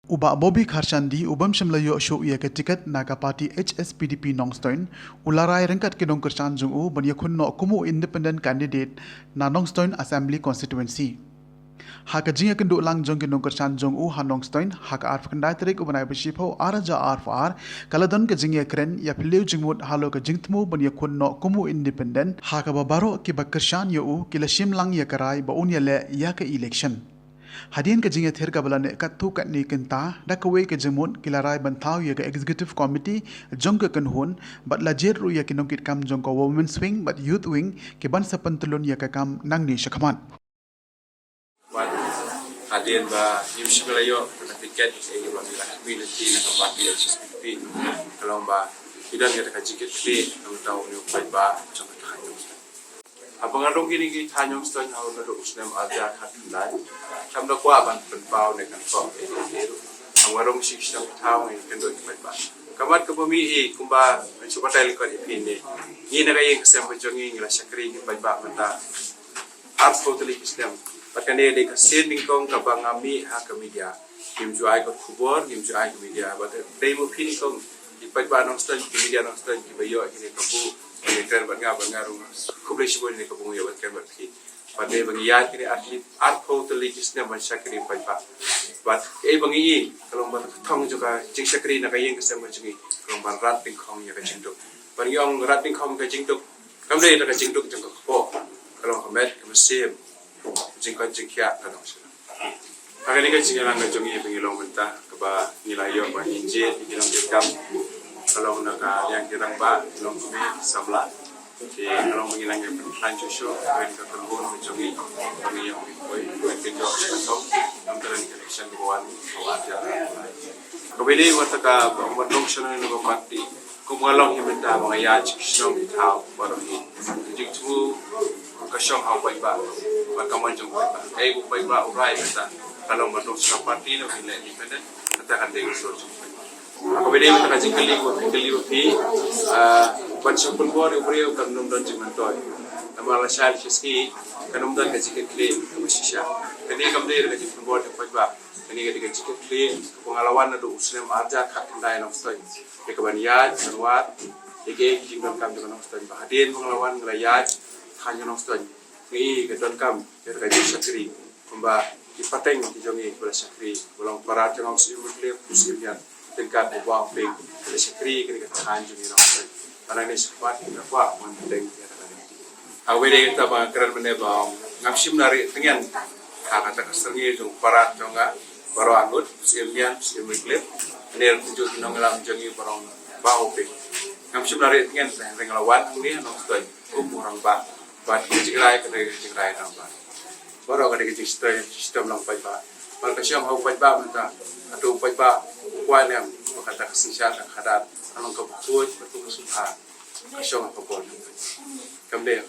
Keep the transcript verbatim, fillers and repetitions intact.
U Bah Bobby Kharshandi, u bym shym la ïoh shuh ïa ka tiket na ka party H S P D P Nongstoiñ, u la rai ryngkat ki nongkyrshan jong u ban ïakhun noh kum u independent candidate na Nongstoiñ Assembly Constituency. Ha ka jingïakynduh lang jong ki nongkyrshan jong u ha Nongstoiñ, ha ka arphew khyndai tarik u bnai ba shiphew ar hajar arphew ar, ka la don ka jingïakren ïaphylliew jingmut halor ka jingthmu ban ïakhun noh kum u independent, ha kaba baroh kiba kyrshan ïa u ki la shim lang ïa ka rai ba un ïaleh ïa ka election. Hadien ka jingïathir kaba la neh katto katne kynta, da kawei ka jingmut ki la rai ban thaw ïa ka executive committee jong ka kynhun, bad la jied ruh ïa ki nongkitkam jong ka women's wing bad youth wing ki ban sa pyntlun ïa ka kam nangne shakhmat. Bad hadien ba ngim shym la ïoh ka tiket, eh, ba ngi la khmih lynti na ka party H S P D P, ka long ba ki don kata ka jingkitkhlieh na ka bynta une u paidbah jong ka thaiñ Nongstoiñ. Haba nga rung kine ki thaiñ Nongstoiñ ha u naduh u snem ar hajar khatkhyndai, kam da kwah ban pynpaw ne kan kok, eh, eh, eh. Haba nga rung shi snem thaw ngi kynduh ki paidbah. Ka mat kaba mih, eh, kumba nga shu batai lyngkot ïa phi ne, ngi na ka ïing ka sem ka jong ngi, ngi la shakri ki paidbah mynta arphew tylli ki snem. Bad kane dei ka sien nyngkong kaba nga mih ha ka media. Ngim ju ai ka khubor, ngim ju ai ka media. Bad dei ma phi nyngkong, ki paidbah Nongstoiñ, ki media Nongstoiñ, kiba ïoh kine ka buh ban ïakren bad nga, bad nga rung khublei shibun ïa kane ka buh ïoh ban kren bad phi. Bad dei ba ngi ïaid kine arphew tylli ki snem ban shakri paidbah. Bad ei ba ngi i, ka long ba ka thong jong ka jingshakri na ka ïing ka sem ka jong ngi, ka long ban rat dyngkhong ïa ka jingduk. Bad ngi ong rat dyngkhong ka jingduk, kam dei da ka jingduk jong ka kpoh, ka long ka met, ka mynsiem, jingkoit jingkhiah ka long shuh. Ha kane ka jingïalang ka jong ngi ba ngi long mynta, kaba ngi la ïoh ban ïeng jied ïa ki nongkitkam, ka long na ka liang ki rangbah, ki longkmie, ki samla. Te ka long ba ngi la ïeng pynphlan shuh shuh, kane ka kynhun ka jong ngi, ba ngi ïoh ngi poi, poi pynjot sha ka thong, namar kane ka election kaba wan, kaba wan ïa. Kaba ïadei bad kata ka, ba, ba dong sha nongno ka party. Kum nga long hi mynta ba nga ïaid sha ki shnong ki thaw baroh hi. Ka jingthmu ka shong ha u paidbah, bad ka mon jong u paidbah. Kaei ba u paidbah u rai mynta, ka long ban dong sha ka party ne ban leh independent, kata kan dei ka sor jong u paidbah. Kaba ïadei bad ka jingkylli ba phi kylli ba phi, ah, ban shah pynbor ïa u briew kan ym don jingmyntoi. Namar lashai lashisngi kan ym don ka jingkitkhlieh kaba shisha. Kane kam dei ka jingpynbor ïa u paidbah. Kane ka dei ka jingkitkhlieh kaba nga la wan naduh u snem ar hajar khatkhyndai ha Nongstoiñ. Ïa ka ban ïaid ban wad ïa ki jingdonkam jong ka Nongstoiñ, ba hadien ba nga la wan nga la ïaid ha Nongstoiñ. Nga i ka donkam ïa ka jingshakri, kumba ki pateng ki jong ngi kiba la shakri, ba long para jong ngi u Syiem Wycliffe, u Syiem Nian, ryngkat u Bah Hoping, ki la shakri kane ka thaiñ jong ngi Nongstoiñ. Ba nangne shakhmat nga kwah ban pateng ïa ka. Kawei de kata ba nga kren mynne ba ngam shym la rieh tngen ha kata ka syrngiew jong para jong nga baroh arngut, Syiem Nian, Syiem Wycliffe, ne ruh ki nongïalam jong ngi baroh, Bah Hoping. Ngam shym la rieh tngen, hynrei nga la wan hangne ha Nongstoiñ kum u rangbah. Bad ka jingrai ka dei ka jingrai rangbah. Baroh ka dei ka jingshitom, jingshitom lang paidbah. Bad ka shong ha u paidbah mynta, hato u paidbah u kwah ne em ba kata ka synshar ka khadar ka long kaba khuid bad kaba sumar. Ka shong ha ka bor. Kam dei.